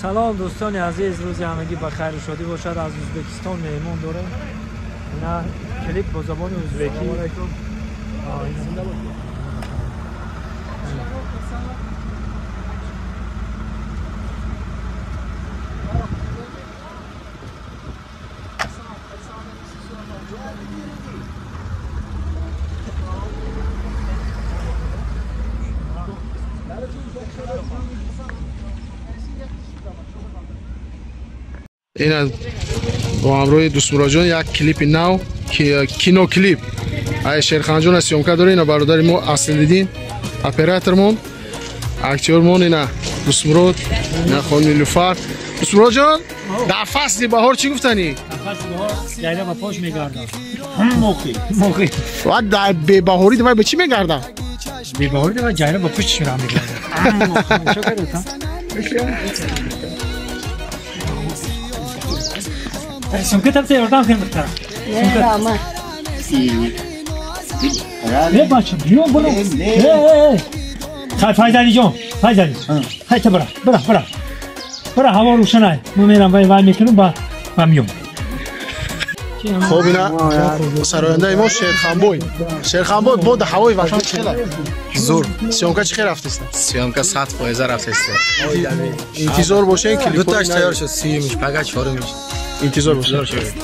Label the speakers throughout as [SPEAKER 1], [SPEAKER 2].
[SPEAKER 1] Салом дӯстони азиз, рӯзи ҳамагӣ ба хайру шодӣ бошад. Аз Ӯзбекистон меҳмон дорем. Ина клип бо забони ӯзбекӣ.
[SPEAKER 2] Ина бо ҳамроҳи дӯстмуроҷон як клипи нав, кино клип ай Шерханҷон съёмка дорем. Ина бародари мо Аслиддин оператормон, актёрмон, ина Дӯстмурод, ина хонум Нилуфар. Дӯстмуроҷон, дар фасли баҳор чӣ гуфтанӣ?
[SPEAKER 1] Дар фасли баҳор гайра ба пош мегардам. Моқи, моқи.
[SPEAKER 2] Ва дар бебаҳорӣ давай ба чӣ мегардам?
[SPEAKER 1] Бебаҳорӣ давай ҷайра ба пушти шура мегардам. Чо кардам? Сумка там ёрдам кун духтарам.
[SPEAKER 3] Сумка.
[SPEAKER 1] Не бача, биё буро. Э, хай Файзали ҷон, Файзали. Хай та бара, бара, бара. Бара ҳаво рӯшанай. Мо мерам вай вай мекунам ба ба миём.
[SPEAKER 2] Хоб ина сарояндаи мо Шерханбой. Шерханбой бо да ҳавои ватан чӣ хела?
[SPEAKER 4] Зур.
[SPEAKER 2] Съёмка чӣ хел рафтеста?
[SPEAKER 4] Съёмка 100% рафтеста.
[SPEAKER 2] Интизор бошен клип.
[SPEAKER 4] Дуташ тайёр шуд, сиюмиш, пага чорумиш.
[SPEAKER 2] Интизор бошед.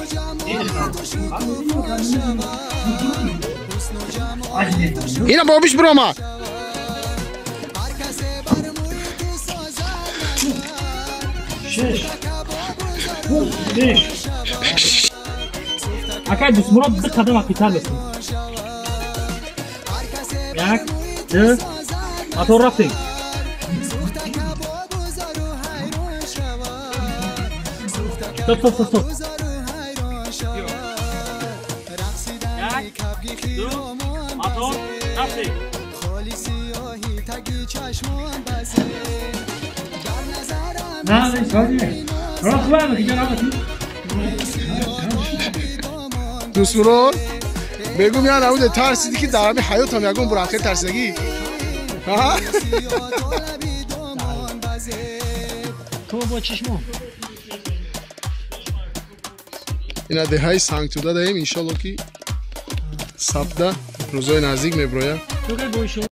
[SPEAKER 2] Ина бобиш биромад.
[SPEAKER 1] Шеш. Беш. Акай Дӯстмурод ду қадам ақибтар бистем. Як, ду, мотор рафтем. Стоп, стоп, стоп, стоп. Як, ду, мотор рафтем. На, роҳ хуб.
[SPEAKER 2] Дӯстмурод, бегум я набуде тарсиди ки дар ҳами ҳаётам ягон бурахе тарсидагӣ?
[SPEAKER 1] То бо чишмо.
[SPEAKER 2] Ина деҳаи Сангтуда даем, иншолло ки сабда рӯзои наздик меброяд.